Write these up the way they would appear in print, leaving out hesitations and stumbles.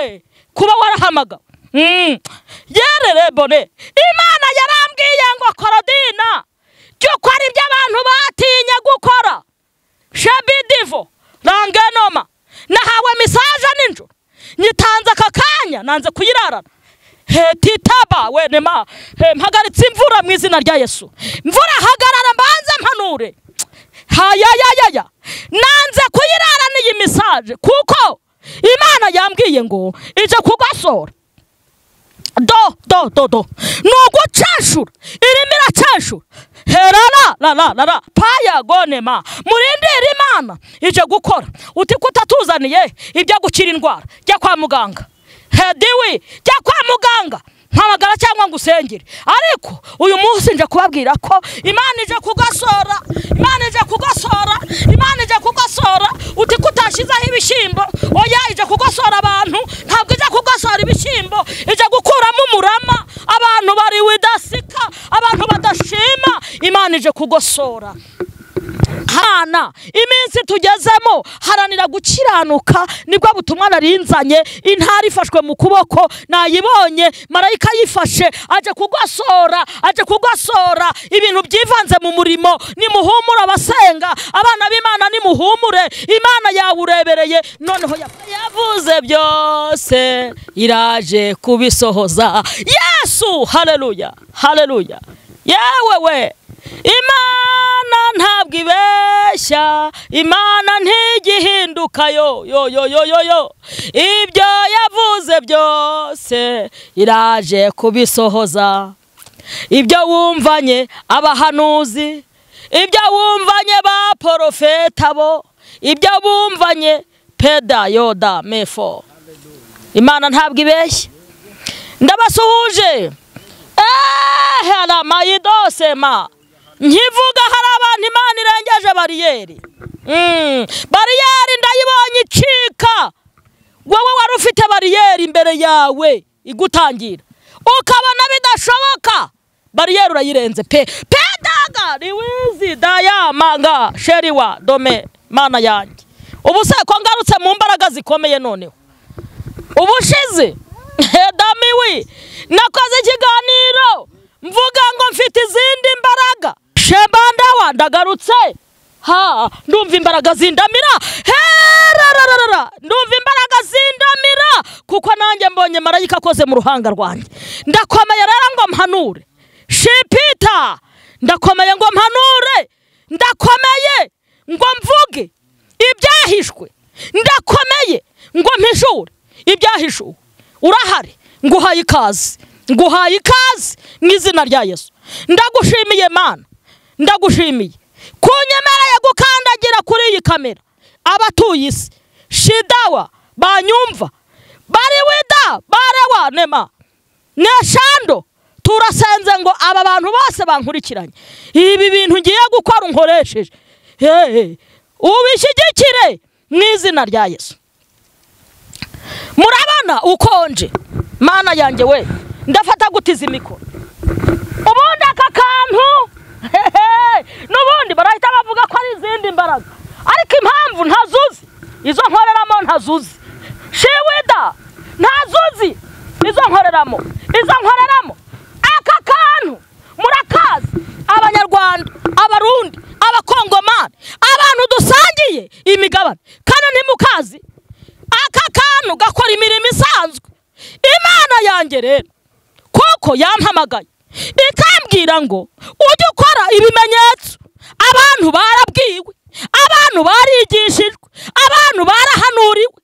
He, kuba warahamagawe. Yerere bone. Imana yarambwiye ngo Korodina, cyo ukora ibyo abantu batinye gukora. Shebidivo rangenoma. Nahawe misaje ninjoro. Nyitanze aka kanya nanze kuyirarana. He titaba wenema. He mpagaritse imvura mu izina rya Yesu. Imvura hagarara mbanze mpanure. Hayayayaya. Nanze kuyirarana iyi misaje kuko Imana yambwiye ngo ije kugosora. Do do do do. Nugucashura. Irimo iracashura. Herara la la la la. Paya gonema. Murindire Imana ije gukora. Uti kutatuzaniye ibyo gukira indwara. Jya kwa muganga. Hediwi jya kwa muganga. Mpamagara cyangwa ngusengere. Ariko uyu munsi nje kubabwira ko Imana ije kugosora. Imana ije kugosora. Imana ije kugosora. Uti kutashizaho ibishimbo. Oya ije kugosora abantu. Ntabwo ije kugosora ibishimbo. Ije gukuramo umurama. Abantu bari widasika, abantu badashima. Imana ije kugosora. Hana iminsi tugezemo haranira gukiranuka, nibwo butumwa narinzanye. Intara ifashwe mu kuboko nayibonye, marayika yifashe aje kugosora, aje kugosora ibintu byivanze mu murimo. Nimuhumure abasenga, abana b'Imana nimuhumure, Imana yawurebereye. Noneho yavuze byose iraje kubisohoza. Yesu, haleluya, haleluya. Yewe we, Imana ntabwo ibeshya, Imana ntigihinduka yo yo yo yo yo yo. Ibyo yavuze byose iraje kubisohoza. Ibyo wumvanye abahanuzi, ibyo wumvanye ba profeta bo, ibyo bumvanye peda yoda mefo. Imana ntabwo ibeshya. Ndabasuhuje. Hala mayidosema. Nkivuga hari abantu Imana irengeje bariyeri. Bariyeri ndayibonye icika. Wowe wari ufite bariyeri imbere yawe igutangira, ukabona bidashoboka, bariyeri urayirenze pe. Pedaga riwizi dayamanga sheriwa dome. Mana yanjye, ubu se ko ngarutse mu mbaraga zikomeye noneho. Ubushize damiwi nakoze ikiganiro mvuga ngo mfite izindi mbaraga. Shebandawa ndagarutse. Ha, ndumva imbaraga zindamira. Herararara, ndumva imbaraga zindamira kuko nanjye mbonye marayika akoze mu ruhanga rwanjye. Ndakomeye rero ngo mpanure. Shipita, ndakomeye ngo mpanure. Ndakomeye ngo mvuge ibyahishwe. Ndakomeye ngo mpishure ibyahishuwe. Urahari, nguhaye ikaze. Nguhaye ikaze mu izina rya Yesu. Ndagushimiye Mana, ndagushimiye kunyemereye gukandagira kuri iyi kamera. Abatuye isi shidawa banyumva bari wida barewa nema neshando, turasenze ngo aba bantu bose bankurikiranye ibi bintu ngiye gukora unkoresheje, ubishyigikire mu izina rya Yesu. Murabona ukonje Mana yanjye we, ndafata gutiza imikoro. Ubundi aka kantu n'ubundi barahita bavuga ko ari izindi mbaraga, ariko impamvu ntazuzi izo nkoreramo, ntazuzi shiwida, ntazuzi izo nkoreramo, izo nkoreramo. Aka kantu murakazi, Abanyarwanda, Abarundi, Abakongomani, abantu dusangiye imigabane, kandi ntimukazi. Aka kantu gakora imirimo isanzwe. Imana yanjye rero kuko yampamagaye ikambwira ngo ujye ukora ibimenyetso. Abantu barabwiwe, abantu barigishijwe, abantu barahanuriwe.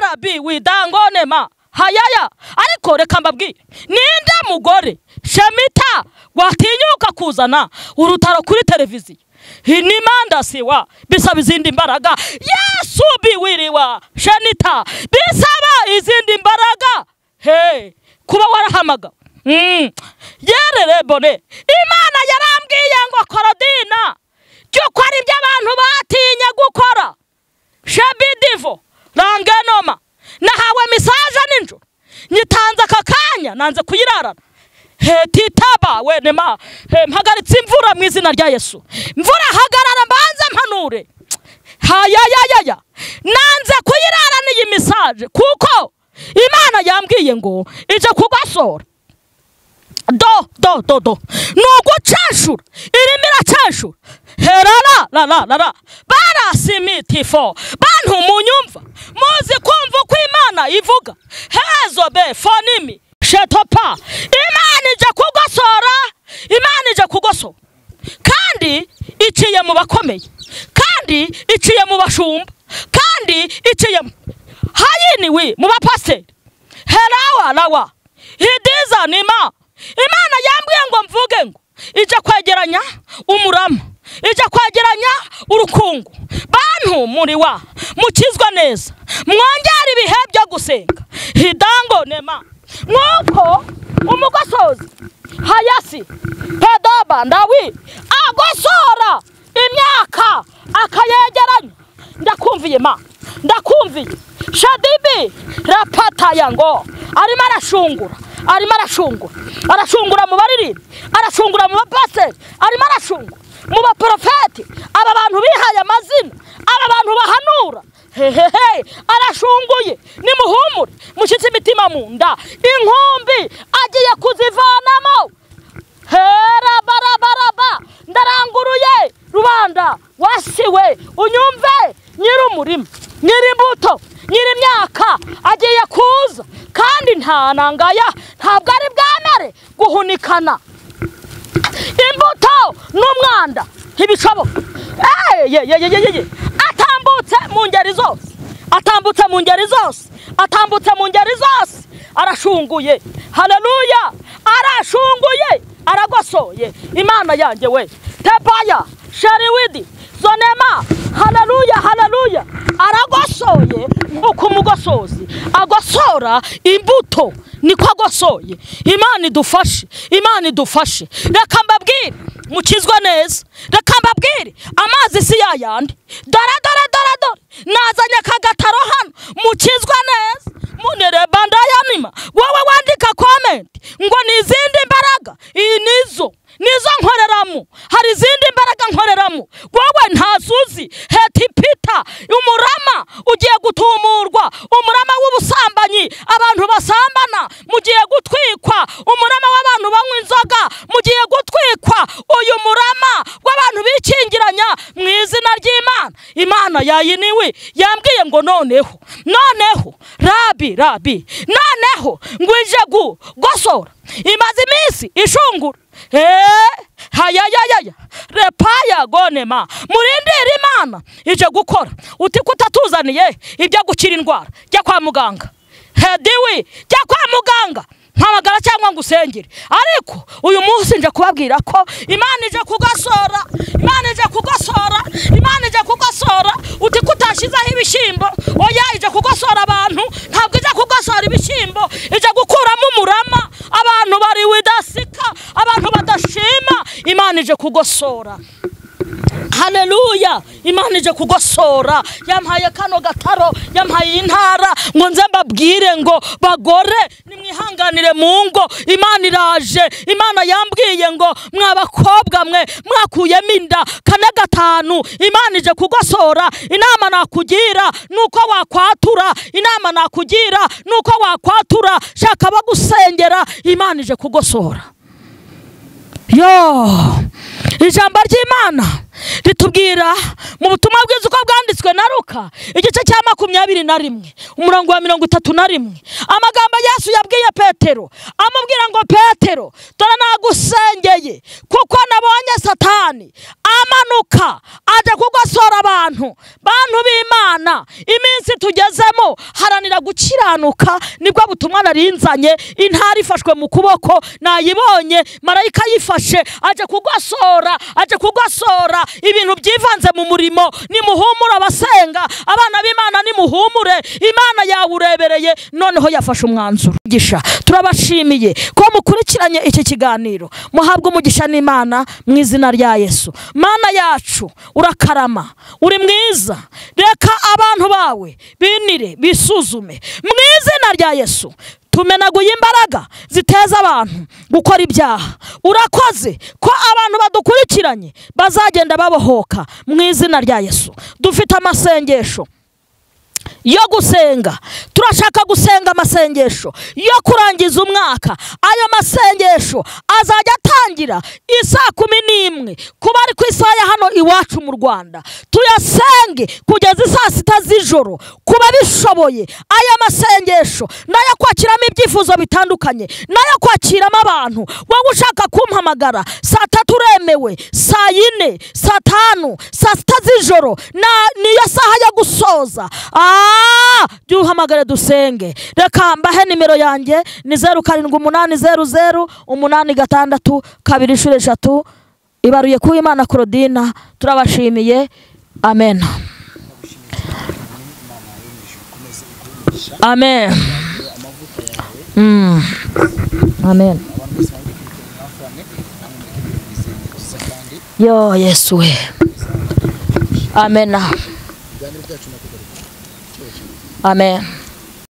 Rabi widangonema hayaya. Ariko reka mbabwire, ninde mugore shemita watinyuka kuzana urutaro kuri televiziyo? Ni mandasiwa bisaba izindi mbaraga. Yesu biwiriwa shenita bisaba izindi mbaraga. Hey, kuba warahamagawe. Yerere bone. Imana yarambwiye ngo Korodina, cyo ukora ibyo abantu batinye gukora. Shebidivo rangenoma. Nahawe misaje ninjoro. Nyitanze aka kanya nanze kuyirarana. He titaba wenema. He mpagaritse imvura mu izina rya Yesu. Imvura hagarara mbanze mpanure. Hayayayaya. Nanze kuyirarana iyi misaje kuko Imana yambwiye ngo ije kugosora. Do do do do. Nugucashura. Irimo iracashura. Herara la la la la. Barasimitifo. Bantu munyumva. Muzi kumva uko Imana ivuga. Hezo be fonimi. Shetopa. Imana ije kugosora. Imana ije kugosora. Kandi iciye mu bakomeye. Kandi iciye mu bashumba. Kandi iciye hayini we mu bapasiteri. Herawa lawa. Hidiza nima. Imana yambwiye ngo mvuge ngo ije kwegeranya umurama, ije kwegeranya urukungu. Bantu muri wa mukizwa neza, mwongera ibihe byo gusenga. Hidango nema. Nkuko umugosozi hayasi pedoba ndawi agosora imyaka akayegeranya. Ndakumviye ma, ndakumviye. Shadibi rapata yango arimo arashungura. Arimo arashungura. Arashungura mu baririmbyi, arashungura mu bapasiteri, arimo arashungura mu baprofeti. Aba bantu bihaye amazina, aba bantu bahanura. Hehehe, arashunguye. Nimuhumure, mushyitse imitima mu nda. Inkumbi agiye kuzivanamo. Hera barabaraba, ndaranguruye rubanda wasiwe, unyumve nyir'umurima, nyir'imbuto, nyir'imyaka agiye kuza. Kandi nta nangaya, ntabwo ari bwamere guhunikana imbuto n'umwanda, ntibishoboka. Atambutse mu ngeri zose, atambutse mu ngeri zose, atambutse mu ngeri zose, arashunguye. Haleluya, arashunguye, aragosoye. Imana yanjye we, tebaya sheriwidi zonema. Haleluya, haleluya. Aragosoye nkuko umugosozi agosora imbuto, niko agosoye. Imana idufashe, Imana idufashe. Reka mbabwire mukizwa neza, reka mbabwire amazi si yayandi. Dore dore dore dore, nazanye akagataro hano, mukizwa neza. Munere bandayanima, wowe wandika comment ngo ni izindi mbaraga, iyi nizo nizo nkoreramo, hari izindi mbaraga nkoreramo. Wowe ntazuzi hetipita umurama ugiye gutumurwa, umurama w'ubusambanyi, abantu basambana mugiye gutwikwa, umurama w'abantu banywa inzoga mugiye gutwikwa, uyu murama w'abantu bikingiranya mu izina ry'Imana. Imana yayiniwe yambwiye ngo noneho, noneho rabi rabi, noneho ngwije gugosora. Imaze iminsi ishungura. Hayayayaya repaya gonema. Murindire Imana ije gukora. Uti kutatuzaniye ibyo gukira indwara, jya kwa muganga. Hediwi, jya kwa muganga, mpamagara cyangwa ngusengere. Ariko uyu munsi nje kubabwira ko Imana ije kugosora, Imana ije kugosora, Imana ije kugosora. Uti kutashizaho ibishimbo, oya, ije kugosora abantu, ntabwo ije kugosora ibishimbo, ije gukuramo umurama. Abantu bari widasika, abantu badashima. Imana ije kugosora. Haleluya, Imana ije kugosora. Yampaye kano gataro, yampaye intara ngo nze mbabwire ngo bagore nimwihanganire mu ngo. Imana iraje. Imana yambwiye ngo mwabakobwa mwe mwakuyemo inda 4 5, Imana ije kugosora. Inama nakugira nuko wakwatura, inama nakugira nuko wakwatura, shaka bagusengera. Imana ije kugosora. Yo, ijambo ry'Imana ritubwira mu butumwa bwiza uko bwanditswe na Luka igice cya 21 umurongo wa 31, amagambo Yesu yabwiye Petero amubwira ngo Petero, dore nagusengeye kuko nabonye Satani amanuka aje kugosora abantu. Bantu b'Imana, iminsi tugezemo haranira gukiranuka, nibwo butumwa narinzanye. Intara ifashwe mu kuboko nayibonye, marayika yifashe aje kugosora, aje kugosora ibintu byivanze mu murimo. Nimuhumure abasenga, abana b'Imana nimuhumure, Imana yawurebereye noneho yafashe umwanzuro. Gisha, turabashimiye ko mukurikiranye iki kiganiro, muhabwe umugisha n'Imana mu izina rya Yesu. Mana yacu urakarama, uri mwiza, reka abantu bawe binire bisuzume mu izina rya Yesu. Tumenaguye imbaraga ziteza abantu gukora ibyaha. Urakoze ko abantu badukurikiranye bazagenda babohoka mu izina rya Yesu. Dufite amasengesho yo gusenga. Turashaka gusenga amasengesho yo kurangiza umwaka. Ayo masengesho azajya atangira isaa 11 kuba ari ku isaha ya hano iwacu mu Rwanda, tuyasenge kugeza isaa 6 z'ijoro kuba bishoboye. Aya masengesho nayo kwakiramo ibyifuzo bitandukanye, nayo kwakiramo abantu. Wowe ushaka kumpamagara saa 3 uremewe, saa 4, saa 5, saa 6 z'ijoro niyo saha yo gusoza. Duhamagare dusenge. Reka mbahe nimero yanjye ni 0780 008 6 2 ibaruye ku Imana Claudine. Turabashimiye. Amen. Amen. Amen. Yo Yesu we. Amen. Amen.